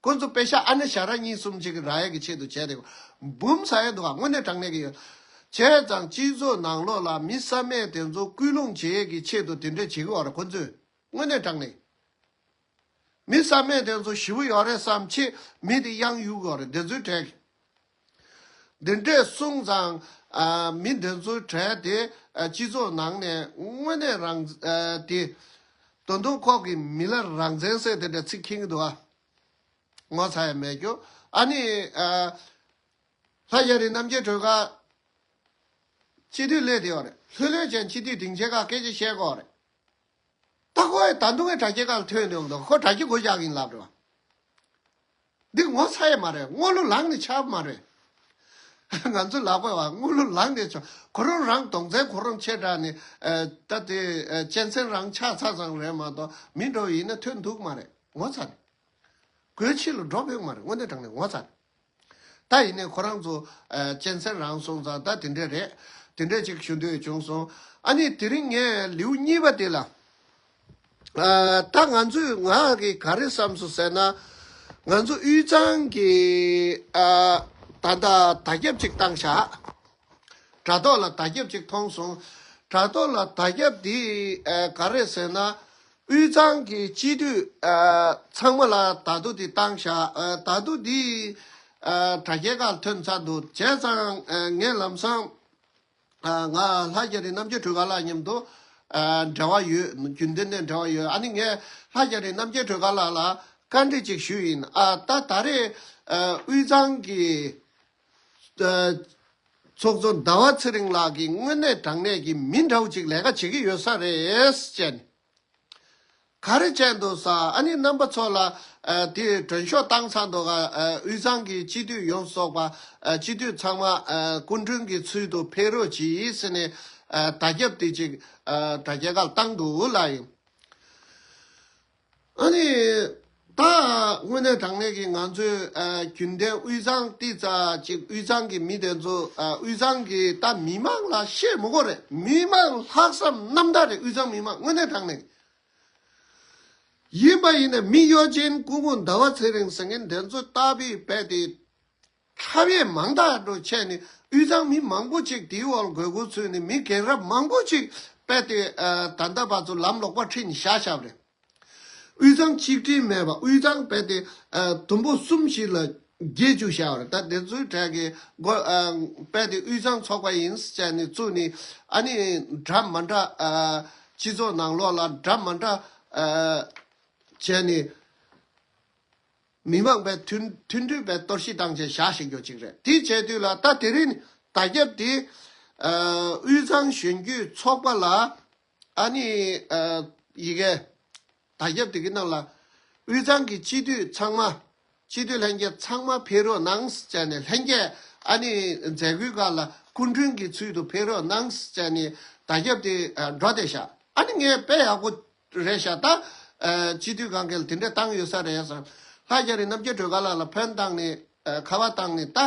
ཁོ་ཚོ་པེ་ཤག་ཨ་ནེ་ཞ་ར་གཉིས་གསུམ་ཅིག་གི་རག་ཡས་ཀྱི་ཆེད་དུ་བྱས་ཏེ་འབུམ་ཟ་ཡས་འདུག་ག་དངོས་གནས་དྲང་གནས་ཀྱི་ཡོད། བྱས་ཙང་སྤྱི་ཚོགས་ནང་ལོགས་ལ་མི་བསམ་མེད་དེ་ཚོ་སྐུལ་སློང་བྱེད་ཡས་ཀྱི་ཆེད་དུ་དེ་འདྲ་བྱེད་ཀྱི་ཡོད་རེད་ཁོ་ཚོས། དངོས་གནས་དྲང་གནས། མི་བསམ་མེད་དེ་ཚོ་ཞེ་པོ་ཡོད་རེད་བསམ་ཆེད་མི་དེ་གཡང་གཡུག་ཡོད་རེད། དེ་ཚོའི་གྲས་ཀྱི། འདི་འདྲས་སོང་ཙང་ཨ་མི་འདི་ཚོའི་གྲས་དེ་ཨ་སྤྱི་ཚོགས་ནང་ནས་དངོས་གནས་རང་ཨ་དེ་ད་དུང་ཁོ་གི་མི་ལ་རང་བཙན་ཟེར་དེ་འདྲ་ཚིག་འཁྱེར་གྱི་འདུག་ཨ། ངོ་ཚ་ཡ་མེད་རྒྱུ། ཨ་ནི་ཨ་ལྷ་རྒྱ་རི་རྣམ་རྒྱལ་སྒྲོལ་དཀར་སྤྱི་འཐུས་སླེབས་བསྡད་ཡོད་རེད། ལྷོད་ལྷོད་བྱས་སྤྱི་འཐུས་སྡིངས་ཆའི་སྒང་སྐད་ཆ་བཤད་ཀྱི་ཡོད་རེད། ད་ཁོ་ཡི་ད་དུང་ངས་དྲ་རྒྱའི་སྒང་ལ་ཐོན་ཡོང་འདུག་ཁོ་དྲ་རྒྱ་སྒོ་རྒྱག་གིན་ལབ་རེད་བ། འདི་ངོ་ཚ་ཡི་མ་རེད། སྔོན་ལ་ལངས་ནས་ཆགས་མ་རེད། ང་ཚོ་ལབ་དགོས་བ། སྔོན་ལ་ལངས་ནས་ཆོག་ཁོ་རང་རང་གདོང་རྩའི་ཁོ་རང་ཆེ་དྲགས་ནས་ཨ་ད་དེ་ཨ་གཅན་གཟན་རང་ཆགས་ཚར་ཙང་རེད་མ་གཏོགས་མི་འགྲོ་ཡིན་ན་ཐོན་ཐུབ་མ་རེད། ངོ་ཚ་རེད། སྒོའི་ཕྱི་ལ་འགྲོ་ཕོད་མ་རེད། དངོས་གནས་དྲང་གནས་ངོ་ཚ་རེད། ད་ཡིན་ནའི་ཁོ་རང་ཚོ་ཨ་གཅན་གཟན་རང་སོང་ཙང་ད་དེ་འདྲས་རེད། དེ་འདྲས་ཅིག་ཞུ་འདོད་བྱུང་སོང་། ཨ་ནི་དེ་རིང་ངས་ལེའུ་གཉིས་པ་དེ་ལ་ཨ་ད་ང་ཚོས་ང་གིས་ག་རེ་བསམ་སོང་ཟེར་ན། ང་ཚོ་དབུས་གཙང་གི་ཨ་ད་ལྟ་དར་ཁྱབ་ཅིག་བཏང་ཤག་དྲ་ཐོག་ལ་དར་ཁྱབ་ཅིག་མཐོང་སོང་། དྲ་ཐོག་ལ་དར་ཁྱབ་འདི་ཨ་ག་རེ་ཟེར་ན། དབུས་གཙང་གི་སྤྱི་འཐུས་ཨ་ཚང་མ་ལ་དར་ཐོ་འདི་བཏང་ཤག་ཨ་དར་ཐོ་འདི་ཨ་དྲ་རྒྱའི་སྒང་ཐོན་ཚར་འདུག་བྱས་ཙང་ཨ་ངས་ལམ་སང་ ང་ལྷ་རྒྱ་རི་རྣམ་རྒྱལ་སྒྲོལ་དཀར་ལགས་མཉམ་དུ་འབྲེལ་བ་ཡོད། རྒྱུན་ལྡན་ནས་འབྲེལ་བ་ཡོད། ཨ་ནི་ངས་ལྷ་རྒྱ་རི་རྣམ་རྒྱལ་སྒྲོལ་དཀར་ལགས་ལ་བཀའ་འདྲི་ཅིག་ཞུས་ཡིན། ཨ་ད་ད་རེས་དབུས་གཙང་གི་ཚོགས་གཙོ་ཟླ་བ་ཚེ་རིང་ལགས་ཀྱིས་དངོས་གནས་དྲང་གནས་ཀྱི་མི་འདྲ་བོ་ཅིག་ལས་ཀ་བྱེད་ཀྱི་ཡོད་ས་རེད་ཅེས། ག་རེ་བྱས་འདུག་ཟེར། ཨ་ནི་རྣམ་པ་ཚོ་ལ་དེ་མགྲོན་ཤོག་བཏང་ཚར་འདུག་ག་དབུས་གཙང་གི་སྤྱི་འཐུས་ཡོངས་སུ་རྫོགས་པ་སྤྱི་འཐུས་ཚང་མ་སྐུ་མགྲོན་གྱི་ཚུལ་དུ་ཕེབས་རོགས་གྱིས་ཟེར་ནས་བརྡ་ཁྱབ་དེ་ཅིག་དྲ་རྒྱའི་སྒང་བཏང་འདུག་ལ་ཡིན། ཨ་ནི་ད་དངོས་གནས་དྲང་གནས་ཀྱི་ང་ཚོའི་རྒྱུན་ལྡན་དབུས་གཙང་ཏི་ཙ་ཅིག་དབུས་གཙང་གི་མི་དེ་ཚོ་དབུས་གཙང་གི་ད་མི་མང་ལ་བཤད་མི་དགོས་རེད། མི་མང་ལྷག་བསམ་རྣམ་དག་རེད། དབུས་གཙང་མི་མང་དངོས་གནས་དྲང་གནས་ཡིན་པ་ཡིན་ན་མི་གཡོ་ཅན་སྐུ་ངོ་ཟླ་བ་ཚེ་རིང་ཟེར་མཁན་དེ་ཚོ་ལྟ་བུའི་དཔེ་དེ་འཁྲབ་ཡས་མང་དྲགས་འགྲོ་བྱས་ནས་དབུས་གཙང་མི་མང་པོ་ཅིག་དེའི་འོག་དགོས་མཁོ་ཚུད་ནས་མི་རྒན་རབས་མང་པོ་ཅིག་དཔེ་དེ་ད་ལྟ་བར་དུ་ལམ་ལོག་པ་ཁྲིད་ནས་བཞག་བཞག་པ་རེད། དབུས་གཙང་གཅིག་སྒྲིལ་མེད་པ། དབུས་གཙང་དཔེ་དེ་དུམ་བུ་གསུམ་ཞིག་ལ་རྒྱས་བཅུག་བཞག་པ་རེད། ད་དེ་ཚོའི་གྲས་ཀྱི་དཔེ་དེ་དབུས་གཙང་ཚོགས་པ་ཡིན་ཟེར་ནས་བཙུགས་ནས་ཨ་ནི་འདྲ་མ་འདྲ་སྤྱི་ཚོགས་ནང་ལོགས་ལ་འདྲ་མ་འདྲ་བྱས་ནས། མི་མང་པའི་མཐུན་མཐུན་སྒྲིལ་པའི་གཏོར་བཤིག་བཏང་བྱས་བཞག་བཞག་རྒྱུ་ཅིག་རེད། དེ་བྱས་དུས་ལ་ད་དེ་རིང་བརྡ་ཁྱབ་དེ་དབུས་གཙང་གཞོན་སྐྱེས་ཚོགས་པ་ལ་ཨ་ནི་ཡི་གེ་བརྡ་ཁྱབ་དེ་གི་ནང་ལ་དབུས་གཙང་གི་སྤྱི་འཐུས་ཚང་མ་སྤྱི་འཐུས་ལྷན་རྒྱས་ཚང་མ་ཕེབས་རོགས་གནང་ཟེར་ནས་ལྷན་རྒྱས་ཨ་ནི་མཛད་སྒོའི་སྒང་ལ་སྐུ་མགྲོན་གྱི་ཚུལ་དུ་ཕེབས་རོགས་གནང་ཟེར་ནས་བརྡ་ཁྱབ་དེ་འགྲོ་བསྡད་ཤག་ཨ་ནི་ངས་དཔེ་ཡག་པོ་རེད་ཤག་ད་སྤྱི་འཐུས་གང་གལ་དེ་འདྲ་བཏང་ཡོད་ས་རེད་ཟེར། ལྷ་རྒྱ་རི་རྣམ་རྒྱལ་སྒྲོལ་དཀར་ལགས་ལ་ཕོན་བཏང་ནས་ཁ་པར་བཏང་ནས་ད་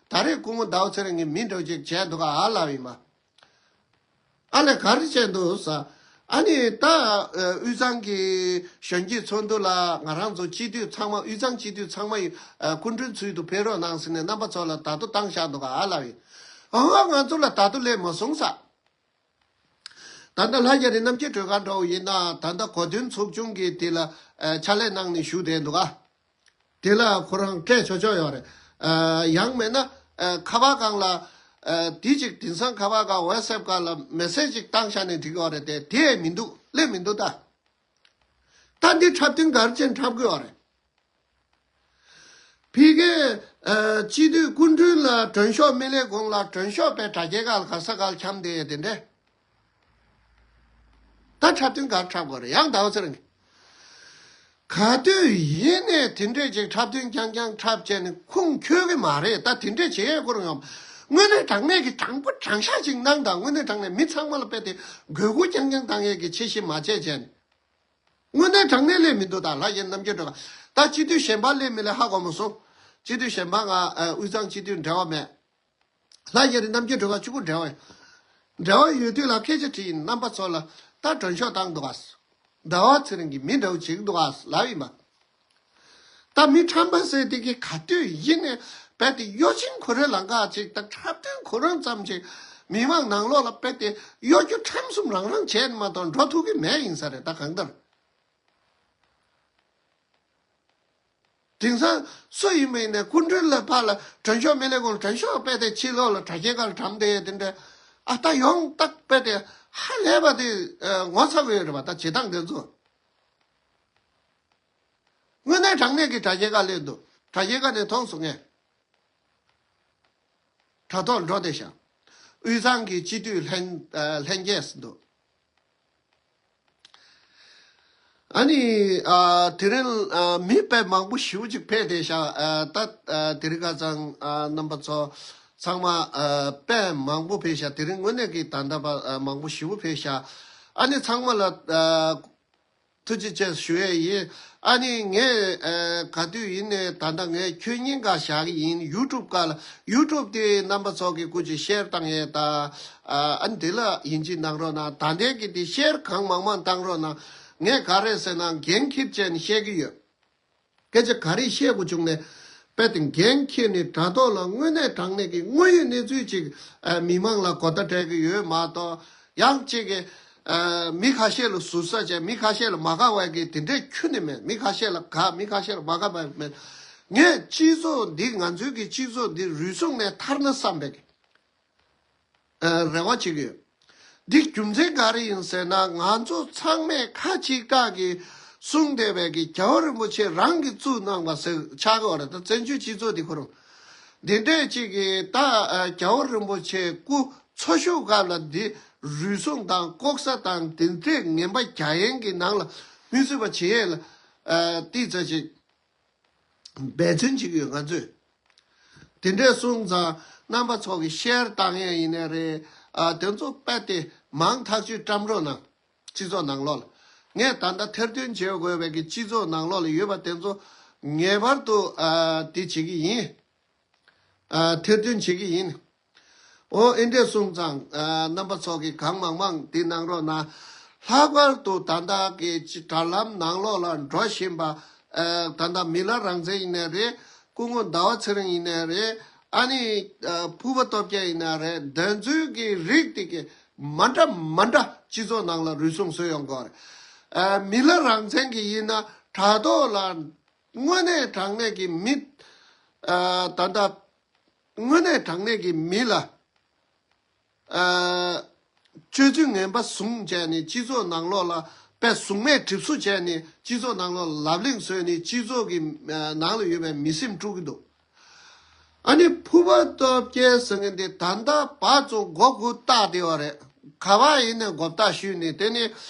ད་རེས་སྐུ་ངོ་ཟླ་བ་ཚེ་རིང་གི་མི་འདྲ་བོ་ཅིག་བྱས་འདུག་ག་ཨ་ལབ་ཡིན་པ། ཨ་ལས་ག་རེ་བྱས་འདུག་ཟེར། ཨ་ནི་ད་དབུས་གཙང་གི་གཞོན་སྐྱེས་ཚོགས་འདུ་ལ་ང་རང་ཚོ་སྤྱི་འཐུས་ཚང་མ་དབུས་གཙང་སྤྱི་འཐུས་ཚང་མ་ཡི་སྐུ་མགྲོན་ཚུལ་དུ་ཕེབས་རོགས་གནང་ཟེར་ནས་རྣམ་པ་ཚོ་ལ་བརྡ་ཐོ་བཏང་བཞག་འདུག་ག་ཨ་ལབ་ཡིན། ཨ་ང་ཚོ་ལ་བརྡ་ཐོ་སླེབས་མ་སོང་ཟེར། ད་ལྟ་ལྷ་རྒྱ་རི་རྣམ་རྒྱལ་སྒྲོལ་དཀར་འདྲ་བོ་ཡིན་ན་ད་ལྟ་གོ་སྟོན་ཚོགས་ཆུང་གི་དེ་ལ་ཕྱག་ལས་གནང་ནས་བཞུགས་བསྡད་འདུག་ག་དེ་ལ་ཁོ་རང་སྤྲད་ཆོག་ཆོག་ཡོད་རེད། ཡང་མེད་ན་ཁ་པར་སྒང་ལ་དེ་ཅིག་དེང་སང་ཁ་པར་སྒང་ཝ་ཊི་སི་ཨེབ་སྒང་ལ་མེ་སེ་ཇི་ཅིག་བཏང་བཞག་ནས་འགྲིག་ཡོད་རེད་དེ་དེ་མི་འདུག་སླེབས་མི་འདུག་ད་ད་འདི་འཁྲབ་སྟོན་ག་རེ་བྱས་འཁྲབ་དགོས་ཡོད་རེད། ཕ་གིའི་ཨ་སྤྱི་འཐུས་སྐུ་མགྲོན་ལ་མགྲོན་ཤོག་མི་སླེབས་གོང་ལ་མགྲོན་ཤོག་པའི་དྲ་རྒྱའི་སྒང་ལ་ག་ས་ག་ལ་འཁྱམས་བསྡད་ཡོད་དེ་འདྲས། ད་འཁྲབ་སྟོན་ག་རེ་འཁྲབ་དགོས་རེད། ཡང་ཟླ་བ་ཚེ་རིང་གིས། ག་དུས་ཡིན་ནས་དེ་འདྲས་ཅིག་འཁྲབ་སྟོན་རྐྱང་རྐྱང་འཁྲབ་བྱས་ནས་ཁུངས་འཁྱོལ་གི་མ་རེད། ད་དེ་འདྲས་བྱེད་ཡས་ཁོ་རང་ཡོང་། དངོས་གནས་དྲང་གནས་ཀྱི་དྲང་པོ་དྲང་བཞག་ཅིག་གནང་དང་། དངོས་གནས་དྲང་གནས་མི་ཚང་མ་ལ་དཔེ་དེ་དགོས་མཁོ་རྐྱང་རྐྱང་བཏང་ཡས་ཀྱི་ཆེ་བཞི་མ་བྱས་བྱས་ནས། དངོས་གནས་དྲང་གནས་སླེབས་མི་འདུག་ད་ལྷ་རྒྱ་རི་རྣམ་རྒྱལ་སྒྲོལ་དཀར་ད་སྤྱི་འཐུས་གཞན་པ་སླེབས་མི་སླེབས་ཧ་གོ་མ་སོང་། སྤྱི་འཐུས་གཞན་པ་ང་ཨ་དབུས་གཙང་སྤྱི་འཐུས་འབྲེལ་བ་མེད། ལྷ་རྒྱ་རི་རྣམ་རྒྱལ་སྒྲོལ་དཀར་གཅིག་པུ་འབྲེལ་བ་ཡོད། འབྲེལ་བ་ཡོད་དུས་ལ་སྐད་ཆ་དྲིས་ཡིན། རྣམ་པ་ཚོ་ལ་ད་མགྲོན་ཤོག་བཏང་འདུག་ག་ཟླ་བ་ཚེ་རིང་གིས་མི་འདྲ་བོ་བྱེད་ཀྱི་འདུག་ག་ལབ་ཡིན་པ། ད་མི་ཁྲམ་པ་ཟེར་དེ་གི་ག་དུས་ཡིན་ནས་རྦད་དེ་གཡོ་ཅན་ཁོ་རའི་ལམ་ཁ་ཅིག་ད་འཁྲབ་སྟོན་ཁོ་རང་ཙམ་ཅིག་མི་མང་ནང་ལོགས་ལ་རྦད་དེ་གཡོ་སྒྱུ་ཁྲམ་གསུམ་རང་རང་བྱས་ནས་མ་གཏོགས་འགྲོ་ཐུབ་ཀྱི་མེད་ཡིན་ས་རེད། ད་གང་ལྟར་དེང་སང་སུ་ཡིན་པ་ཡིན་ནའི་སྐུ་མགྲོན་ལ་ཕར་ལ་མགྲོན་ཤོག་མི་སླེབས་གོང་ལ་མགྲོན་ཤོག་རྦད་དེ་ཕྱི་ལོགས་ལ་དྲ་རྒྱའི་སྒང་ལ་བཀྲམ་བསྡད་ཡོད་དེ་འདྲ། ཨ་ད་ཡོང་ཏག་རྦད་དེ་ཧ་ལས་པ་དེ་ངོ་ཚ་གི་ཡོད་རེད་པ། ད་བྱེད་སྟངས་དེ་ཚོ། དངོས་གནས་དྲང་གནས་ཀྱི་དྲ་རྒྱའི་སྒང་སླེབས་འདུག་དྲ་རྒྱའི་སྒང་ནས་མཐོང་སོང་ངས། དྲ་ཐོག་འགྲོ་བསྡད་ཤག་དབུས་གཙང་གི་སྤྱི་འཐུས་ལྷན་ཨ་ལྷན་རྒྱས་འདུག་ཨ་ནི་ཨ་དེ་རིང་ཨ་མི་དཔེ་མང་པོ་ཞེ་པོ་ཅིག་ཕེབས་བསྡད་ཤག་ཨ་ད་ཨ་དེ་རིང་ཁ་སང་ཨ་རྣམ་པ་ཚོ་ཚང་མ་ཨ་དཔེ་མང་པོ་ཕེབས་ཤག་དེ་རིང་དངོས་གནས་ཀྱི་ད་ལྟ་བར་ཨ་མང་པོ་ཞེ་པོ་ཕེབས་ཤག་ཨ་ནི་ཚང་མ་ལ་ཨ། ཐུགས་རྗེ་ཆེ་ཞུ་ཡས་ཡིན། ཨ་ནི་ངས་ཨ་ག་དུས་ཡིན་ནའི་ད་ལྟ་ངས་ཁྱོན་སྙིང་ག་བཞག་གི་ཡིན། ཡུ་ཊུབ་སྒང་ལ་ཡུ་ཊུབ་དེ་རྣམ་པ་ཚོ་གི་སྐུ་མཁྱེན་ཤེར་བཏང་ཡས་དང་། ཨ་ནི་དེ་ལ་ཡིན་གཅིག་གནང་རོགས་གནང་། ད་ལྟའི་གི་དེ་ཤེར་གང་མང་མང་བཏང་རོགས་གནང་། ངས་ག་རེ་ཟེར་ན་འགན་འཁྱེར་བྱས་ནས་བཤད་གི་ཡོད། སྐད་ཆ་ག་རེ་བཤད་དགོས་བྱུང་ནས་རྦད་དེ་འགན་འཁྱེར་ནས་དྲ་ཐོག་ལ་དངོས་གནས་དྲང་གནས་ཀྱི་དངོས་ཡོད་གནས་ཚུལ་ཅིག་ཨ་མི་མང་ལ་གོ་བརྡ་སྤྲད་གི་ཡོད་མ་གཏོགས། ཡང་གཅིག་གིས་ཨ་མི་ཁ་ཤས་ལ་ཟུར་ཟ་བྱས། མི་ཁ་ཤས་ལ་མ་དགའ་བའི་གི་དེ་འདྲས་ཁྱོན་ནས་མེད། མི་ཁ་ཤས་ལ་དགའ། མི་ཁ་ཤས་ལ་མ་དགའ་བ་མེད། ངས་སྤྱི་ཚོགས་འདི་ང་ཚོའི་གི་སྤྱི་ཚོགས་འདི་རུལ་སུངས་ནས་ཐར་ན་བསམ་པའི་གི་ ཨ་རེ་བ་བྱེད་ཀྱི་ཡོད། འདི་རྒྱུ་མཚན་ག་རེ་ཡིན་ཟེར་ན། ང་ཚོ་ཚང་མས་ཁ་གཅིག་གྲགས་ཀྱིས་གསུངས་བསྡད་པའི་གི་རྒྱལ་བ་རིན་པོ་ཆེ་རང་གིས་བཙུགས་གནང་བ་ཟེར་ཆགས་ཀྱི་ཡོད་རེད། ད་བཙན་བྱོལ་སྤྱི་ཚོགས་འདི་ཁོ་རང་འདི་འདྲས་ཅིག་གིས་ད་ཨ་རྒྱལ་བ་རིན་པོ་ཆེ་སྐུ་འཚོ་བཞུགས་སྐབས་ལ་འདི་རུལ་སུངས་དང་ལྐོག་ཟ་དང་དེ་འདྲས་ངན་པ་རྒྱག་ཡས་ཀྱི་ནང་ལ་མི་བཟོད་པ་བྱེད་ཡས་ལ་ཨ་ཏི་ཙ་ཅིག་འབད་བརྩོན་བྱེད་ཀྱི་ཡོད། ང་ཚོས་དེ་འདྲས་གསུངས་ཙང་རྣམ་པ་ཚོ་གིས་ཤེར་བཏང་ཡས་ཡིན་ནའི་རེད། ཨ་དེ་ཚོ་རྦད་དེ་མང་ཐག་ཆོད་བཀྲམ་རོགས་གནང་། སྤྱི་ཚོགས་ནང་ལོགས་ལ། ངས་ད་ལྟ་ཐེར་འདོན་བྱེད་དགོས་པའི་གི་སྤྱི་ཚོགས་ནང་ལོགས་ལ་ཡོད་པ་དེ་ཚོ་ངེས་པར་དུ་ཨ་དེ་བྱེད་ཀྱི་ཡིན། ཨ་ཐེར་འདོན་བྱེད་ཀྱི་ཡིན། འོ་ཨེ་འདྲས་གསུངས་ཙང་ཨ་རྣམ་པ་ཚོ་གིས་གང་མང་མང་འདི་གནང་རོགས་གནང་། ལྷག་པར་དུ་ད་ལྟ་གི་ཅི་དྲ་ལམ་ནང་ལོགས་ལ་འགྲོ་བཞིན་པ་ཨ་ད་ལྟ་མི་ལ་རང་བཙན་ཡིན་ནའི་རེད། སྐུ་ངོ་ཟླ་བ་ཚེ་རིང་ཡིན་ནའི་རེད། ཨ་ནི་ཨ་ཕུར་པ་སྟོབས་རྒྱལ་ཡིན་ནའི་རེད། འདི་ཚོའི་གི་རིགས་དེ་གི་མ་འདྲ་མ་འདྲ་སྤྱི་ཚོགས་ནང་ལ་རུལ་སུངས་བཟོས་ཡོང་གི་ཡོད་རེད། ཨ་མི་ལ་རང་བཙན་གི་ཡིན་ན་དྲ་ཐོག་ལ་དངོས་གནས་དྲང་གནས་ཀྱི་མི་ཨ་ད་ལྟ་དངོས་གནས་དྲང་གནས་ཀྱི་མི་ལ་ཨ་སྤྱོད་ཚུལ་ངན་པ་བཟུང་བྱས་ནས་སྤྱི་ཚོགས་ནང་ལོགས་ལ་དཔེ་གཟུགས་མེད་གྲིབ་གཟུགས་བྱས་ནས་སྤྱི་ཚོགས་ནང་ལོགས་ལ་ལབ་གླེང་བཟོས་ནས་སྤྱི་ཚོགས་ཀྱི་ཨ་ནང་ལ་ཡོད་པའི་མི་སེམས་དཀྲུག་གི་འདུག་ཨ་ནི་ཕུར་པ་སྟོབས་རྒྱལ་ཟེར་མཁན་དེ་ད་ལྟ་བར་ཚོ་མགོ་སྒུར་བཏགས་བསྡད་པ་རེད། ག་པར་ཡིན་ནའི་མགོ་བཏགས་གཞུས་ནས་དེ་ནས་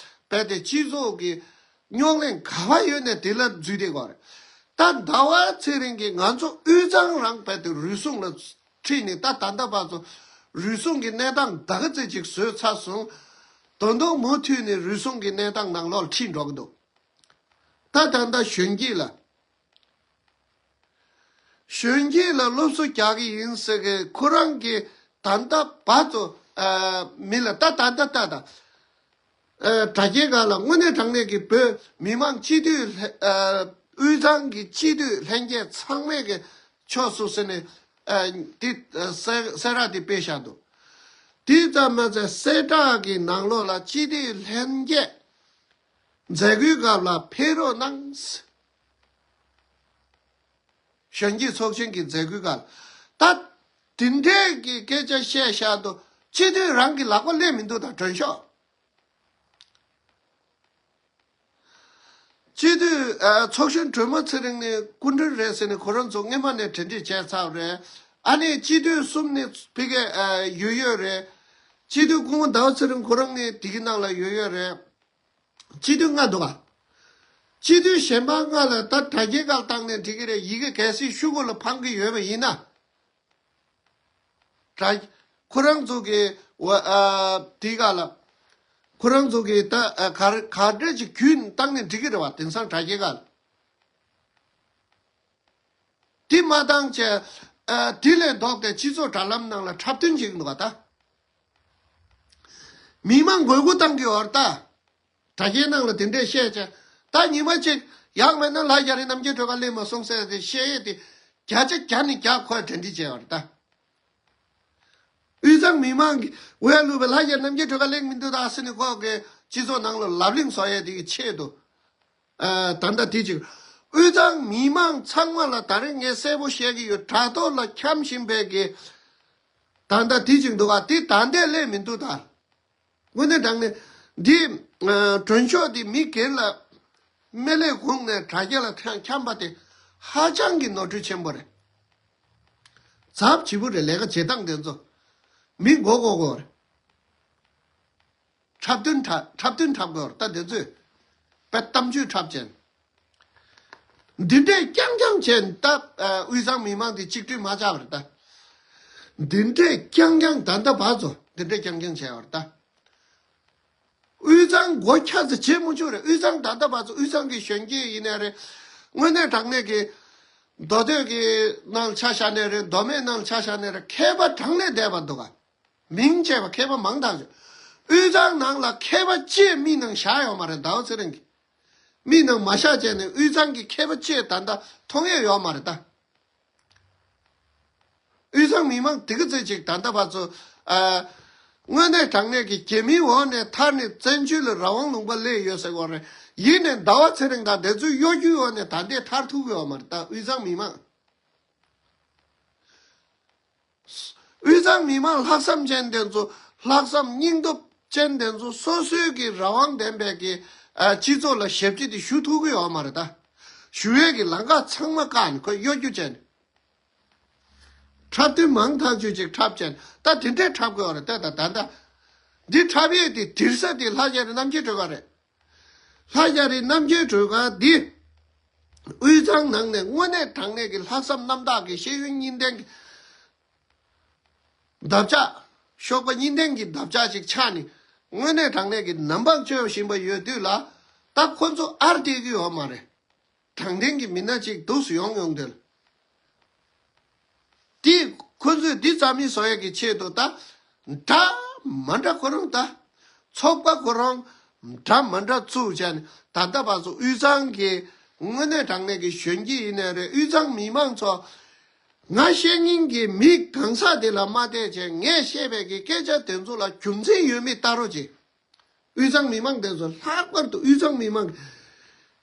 རྦད་དེ་སྤྱི་ཚོགས་ཀྱི་རྙོག་གླེང་ག་པར་ཡོད་ནའི་དེ་ལ་འཛུལ་བསྡད་ཀྱི་ཡོད་རེད། ད་ཟླ་བ་ཚེ་རིང་གིས་ང་ཚོ་དབུས་གཙང་རང་རྦད་དེ་རུལ་སུངས་ལ་ཁྲིད་ནས་ད་ད་ལྟ་བར་ཚོ་རུལ་སུངས་ཀྱི་གནས་སྟངས་ད་ག་ཚོད་ཅིག་བཟོས་ཚར་སོང་། ད་དུང་མུ་མཐུད་ནས་རུལ་སུངས་ཀྱི་གནས་སྟངས་ནང་ལོགས་ལ་ཁྲིད་འགྲོ་གི་འདུག་ད་ད་ལྟ་གཞོན་སྐྱེས་ལ། གཞོན་སྐྱེས་ལ་སློབ་གསོ་རྒྱག་གི་ཡིན་ཟེར་གི་ཁོ་རང་གི་ད་ལྟ་བར་དུ་ཨ་མི་ལ་ད་ད་ད་ད་ད་ཨ་དྲ་རྒྱའི་སྒང་ལ་དངོས་གནས་དྲང་གནས་ཀྱི་བོད་མི་མང་སྤྱི་འཐུས་ལྷན་ཨ་དབུས་གཙང་གི་སྤྱི་འཐུས་ལྷན་རྒྱས་ཚང་མས་གི་ཆོག་སུ་ཟེར་ནས་ཨ་དེ་ཨ་གསལ་གསལ་བསྒྲགས་དེ་སྤེལ་བཞག་འདུག་དེ་ཙམ་མ་ཟད་གསལ་བསྒྲགས་ཀྱི་ནང་ལོགས་ལ་སྤྱི་འཐུས་ལྷན་རྒྱས་མཛད་སྒོའི་སྐབས་ལ་ཕེབས་རོགས་གནང་། གཞོན་སྐྱེས་ཚོགས་ཆེན་གྱི་མཛད་སྒོའི་སྐབས་ད་དེ་འདྲས་ཀྱི་སྐད་ཆ་བཤད་བཞག་འདུག་སྤྱི་འཐུས་རང་གི་ལག་པ་སླེབས་མི་འདུག་ད་མགྲོན་ཤོག་སྤྱི་འཐུས་ཨ་ཚོགས་གཞོན་སྒྲོལ་མ་ཚེ་རིང་ནི་སྐུ་མགྲོན་རེད་ཟེར་ནས་ཁོ་རང་ཚོ་སྔོན་མ་ནས་གྲ་སྒྲིག་བྱས་ཚར་བ་རེད། ཨ་ནི་སྤྱི་འཐུས་གསུམ་ནི་ཕ་གིར་ཨ་ཡོད་ཡོད་རེད། སྤྱི་འཐུས་སྐུ་ངོ་ཟླ་བ་ཚེ་རིང་ཁོ་རང་ནི་དེ་གི་ནང་ལ་ཡོད་ཡོད་རེད། སྤྱི་འཐུས་ལྔ་འདུག་ག་སྤྱི་འཐུས་གཞན་པ་ལྔ་ལ་ད་དྲ་རྒྱའི་སྒང་བཏང་ནས་འགྲིག་གི་རེད། ཡི་གེ་གལ་སྲིད་ཤོག་གུ་ལ་འཕང་གི་ཡོད་པ་ཡིན་ན། དྲ་ཁོ་རང་ཚོ་གི་འོ་ཨ་དེའི་སྒང་ལ་ཁོ་རང་ཚོ་གི་ད་ཨ་ག་རེ་ག་འདྲ་ཅིག་རྒྱུན་བཏང་ནས་འགྲིག་གི་རེད་བ། དེང་སང་དྲ་རྒྱའི་སྒང་ལ། དེ་མ་བཏང་བྱས་ཨ་དེ་ལས་ལྡོག་སྟེ་སྤྱི་ཚོགས་དྲ་ལམ་ནང་ལ་འཁྲབ་སྟོན་བྱེད་ཀྱི་འདུག་ག་ད་མི་མང་དགོས་མཁོ་བཏང་གི་ཡོད་རེད་ད། དྲ་རྒྱའི་ནང་ལ་དེ་འདྲས་བཤད་བྱས། ད་ཉི་མ་གཅིག་ཡག་མེད་ན་ལྷ་རྒྱ་རི་རྣམ་རྒྱལ་སྒྲོལ་དཀར་སླེབས་མ་སོང་ཟེར་ཏེ་བཤད་ཡས་དེ་བརྒྱ་ཆ་བརྒྱ་ནས་བརྒྱ་ཁོས་གྲ་སྒྲིག་བྱས་པ་རེད་ད། དབུས་གཙང་མི་མང་གི་འོས་བླུགས་པའི་ལྷ་རྒྱ་རི་རྣམ་རྒྱལ་སྒྲོལ་དཀར་སླེབས་མི་འདུག་ད་ཟེར་ནས་ཁོ་གི་སྤྱི་ཚོགས་ནང་ལ་ལབ་གླེང་བཟོ་ཡས་དེ་གི་ཆེད་དུ། ཨ་ད་ལྟ་དེ་གཅིག་དབུས་གཙང་མི་མང་ཚང་མ་ལ་ད་རེས་ངས་གསལ་པོ་བཤད་ཀྱི་ཡོད། དྲ་ཐོག་ལ་འཁྱམ་བཞིན་པའི་གི་ད་ལྟ་དེ་གཅིག་འདུག་ག་དེ་ད་ལྟ་སླེབས་མི་འདུག་ད། དངོས་གནས་དྲང་གནས་འདི་ཨ་མགྲོན་ཤོག་འདི་མི་སྒེར་ལ་སྨན་བླའི་གུང་ནས་དྲ་རྒྱ་ལ་ཐང་འཁྱམ་པ་དེ་ཧ་ཅང་གི་ནོར་འཁྲུལ་ཆེན་པོ་རེད། ཚབས་ཆེ་པོ་རེད། ལས་ཀ་བྱེད་སྟངས་དེ་ཚོ་མི་མགོ་སྐོར་དགོས་རེད། འཁྲབ་སྟོན་འཁྲབ་འཁྲབ་སྟོན་འཁྲབ་དགོས་རེད། ད་དེ་ཚོས་དཔེ་གཏམ་བརྗོད་འཁྲབ་བྱས། འདི་འདྲས་རྐྱང་རྐྱང་བྱས་ད་ཨ་དབུས་གཙང་མི་མང་དེ་གཅིག་སྒྲིལ་མ་ཆགས་པ་རེད་ད། འདི་འདྲས་རྐྱང་རྐྱང་ད་ལྟ་བར་ཚོ་འདི་འདྲས་རྐྱང་རྐྱང་བྱས་པ་རེད་ད། དབུས་གཙང་མགོ་འཁྱག་ཙམ་བྱེད་མི་ཆོག་རེད། དབུས་གཙང་ད་ལྟ་བར་ཚོ་དབུས་གཙང་གི་གཞོན་སྐྱེས་ཡིན་ནའི་རེད། དངོས་གནས་དྲང་གནས་ཀྱི་མདོ་སྟོད་ཀྱི་ནང་ཆ་བཞག་ནའི་རེད། མདོ་སྨད་ནང་ཆ་བཞག་ནའི་རེད། མཁས་པ་གྲངས་ལས་འདས་པ་འདུག་ག་མིང་བརྗེས་པ་མཁས་པ་མང་དག་ཅིག་དབུས་གཙང་ནང་ལ་མཁས་པ་གཅིག་མིག་ནང་བཞག་ཡོད་མ་རེད། ཟླ་བ་ཚེ་རིང་གིས་མིག་ནང་མ་བཞག་བྱས་ནས་དབུས་གཙང་གི་མཁས་པ་གཅིག་ད་ལྟ་མཐོང་ཡས་ཡོད་མ་རེད་ད། དབུས་གཙང་མི་མང་དེ་ག་ཚོད་ཅིག་ད་ལྟ་བར་ཚོ་ཨ་དངོས་གནས་དྲང་གནས་ཀྱི་རྒྱ་མིའི་འོག་ནས་ཐར་ནས་བཙན་བྱོལ་ལ་རང་དབང་ལུང་པ་སླེབས་ཡོད་ཟེར་གོ་རེད། ཡིན་ནའི་ཟླ་བ་ཚེ་རིང་དང་དེ་ཚོའི་གཡོ་སྒྱུའི་འོག་ནས་ད་ལྟའི་ཐར་ཐུབ་ཀྱི་ཡོད་མ་རེད་ད། དབུས་གཙང་མི་མང་ དབུས་གཙང་མི་མང་ལྷག་བསམ་ཅན་དེ་ཚོ། ལྷག་བསམ་སྙིང་སྟོབས་ཅན་དེ་ཚོ་སོ་སོའི་གི་རང་དབང་ལྡན་པའི་གི་ཨ་སྤྱི་ཚོགས་ལ་ཞབས་ཕྱི་དེ་ཞུ་ཐུབ་ཀྱི་ཡོད་མ་རེད་ད། ཞུ་ཡས་ཀྱི་ལམ་ཁ་ཚང་མ་བཀག་ནས་ཁོ་གཡོ་སྒྱུ་བྱས་ནས། འཁྲབ་དུས་མང་ཐག་ཆོད་ཅིག་འཁྲབ་བྱས་ནས་ད་དེ་འདྲས་འཁྲབ་དགོས་པ་རེད་ད། ད་ད་ད་འདི་འཁྲབ་ཡས་དེ་དིར་ས་དེ་ལྷ་རྒྱ་རི་རྣམ་རྒྱལ་སྒྲོལ་དཀར་རེད། ལྷ་རྒྱ་རི་རྣམ་རྒྱལ་སྒྲོལ་དཀར་འདི་དབུས་གཙང་ནང་ནས་དངོས་གནས་དྲང་གནས་ཀྱི་ལྷག་བསམ་རྣམ་དག་གི་ཤེས་ཡོན་གཉིས་ལྡན་གྱི་འདབ་ཆགས། གཤོག་པ་གཉིས་ལྡན་གྱི་འདབ་ཆགས་ཅིག་ཆགས་ནས་དངོས་གནས་དྲང་གནས་ཀྱི་ནམ་འབག་བཅོས་བཞིན་པ་ཡོད་དུས་ལ། ད་ཁོ་ཚོ་ཨར་སྟེར་གྱི་ཡོད་མ་རེད། དྲང་བདེན་གྱི་མི་སྣ་ཅིག་འདུག་སེ་ཡོང་ཡོང་དུས་ལ། དེ་ཁོ་ཚོས་འདི་རྩ་མེད་བཟོ་ཡས་ཀྱི་ཆེད་དུ་ད་འདྲ་མ་འདྲ་ཁོ་རང་ད་ཚོགས་པ་ཁོ་རང་འདྲ་མ་འདྲ་བཙུགས་བྱས་ནས། ད་ལྟ་བར་དུ་དབུས་གཙང་གི་དངོས་གནས་དྲང་གནས་ཀྱི་གཞོན་སྐྱེས་ཡིན་ནའི་རེད། དབུས་གཙང་མི་མང་ཚོ། ང་བཤད་མཁན་གྱི་མི་གང་ཟག་དེ་ལ་མ་བལྟས་བྱས། ངས་བཤད་པའི་གི་སྐད་ཆ་དེ་ཚོ་ལ་རྒྱུ་མཚན་ཡོད་མེད་ལྟ་རོགས་བྱེད། དབུས་གཙང་མི་མང་དེ་ཚོ། ལྷག་པར་དུ་དབུས་གཙང་མི་མང་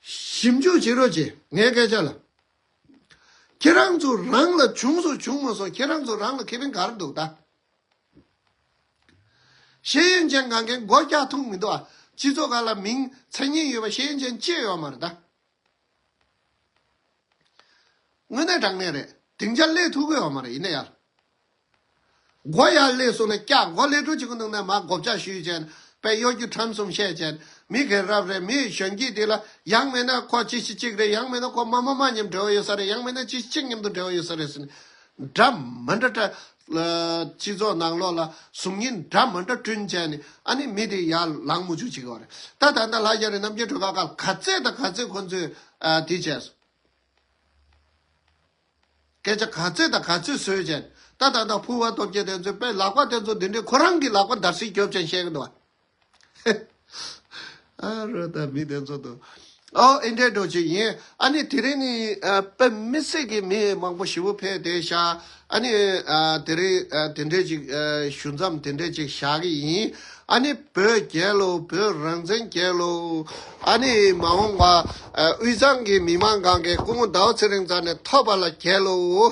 ཞིབ་འཇུག་བྱེད་རོགས་བྱེད། ངའི་སྐད་ཆ་ལ། ཁྱེད་རང་ཚོ་རང་ལ་བྱུང་སོང་བྱུང་མ་སོང་། ཁྱེད་རང་ཚོ་རང་ལ་ཁེ་ཕན་ག་རེ་འདུག་ད། ཤེས་ཡོན་ཅན་གང་གའི་མགོ་བཀྱག་ཐུབ་མི་འདུག་ཨ། སྤྱི་ཚོགས་ཁག་ལ་མིང་མཚན་སྙན་ཡོད་པ་ཤེས་ཡོན་ཅན་གཅིག་ཡོད་མ་རེད་ད། དངོས་གནས་དྲང་གནས་རེད། སྡིངས་ཆ་སླེབས་ཐུབ་ཀྱི་ཡོད་མ་རེད། ཡིན་ན་ཡང་མགོ་ཡར་སླེབས་སོང་ན་བཀྱག། མགོ་སླེབས་འགྲོ་བྱེད་ཀྱི་འདུག་ན་མར་མགོ་བཀྱག་གཞུས་བྱས་ནས་དཔེ་གཡོ་སྒྱུ་ཁྲམ་གསུམ་བཤད་བྱས་ནས། མི་རྒན་རབས་རེད། མི་གཞོན་སྐྱེས་དེ་ལ་ཡང་མིན་ན་ཁོ་ཅི་ཞིག་གཅིག་རེད། ཡང་མིན་ན་ཁོ་མ་མ་མ་མཉམ་འབྲེལ་བ་ཡོད་ས་རེད། ཡང་མིན་ན་ཅི་ཞིག་གཅིག་མཉམ་དུ་འབྲེལ་བ་ཡོད་ས་རེད་ཟེར་ནས། འདྲ་མ་འདྲ་འདྲ། སྤྱི་ཚོགས་ནང་ལོགས་ལ་གཟུགས་བརྙན་འདྲ་མ་འདྲ་བསྐྲུན་བྱས་ནས། ཨ་ནི་མི་དེ་ཡར་ལངས་མུ་ཅུག་བྱེད་ཀྱི་ཡོད་རེད། ད་ད་ལྟ་ལྷ་རྒྱ་རི་རྣམ་རྒྱལ་སྒྲོལ་དཀར་ག་ཚད་དང་ག་ཚད་ཁོ་ཚོས་ཨ་དེ་བྱས་སོང་། སྐད་ཆ་ག་ཚོད་དང་ག་ཚོད་བཟོས་བྱས། ད་ད་ལྟ་ཕུར་བ་སྟོབས་རྒྱལ་དེ་ཚོས་དཔེ་ལག་པ་དེ་ཚོ་འདི་འདྲའི་ཁོ་རང་གི་ལག་པ་འདར་སིག་རྒྱོབ་བྱས་བཤད་གི་འདུག་བ། ཨ་རོ་ད་མི་དེ་ཚོ་འདུག། ཨོ་ཨེ་འདྲའི་འགྲོ་ཅིག་ཡིན། ཨ་ནི་དེ་རིང་ནི་ཨ་དཔེ་མི་སྲིད་ཀྱི་མི་མང་པོ་ཞེ་པོ་ཕེབས་བསྡད་ཤག། ཨ་ནི་ཨ་དེ་རིང་ཨ་དེ་འདྲའི་ཅིག་ཨ་ཞུ་མཚམས་དེ་འདྲའི་ཅིག་བཞག་གི་ཡིན། ཨ་ནི་བོད་རྒྱལ་ལོ། བོད་རང་བཙན་རྒྱལ་ལོ། ཨ་ནི་མ་འོངས་པ་ཨ་དབུས་གཙང་གི་མི་མང་གང་གའི་སྐུ་ངོ་ཟླ་བ་ཚེ་རིང་རྩ་ནས་ཐོབ་པ་ལ་རྒྱལ་ལོ།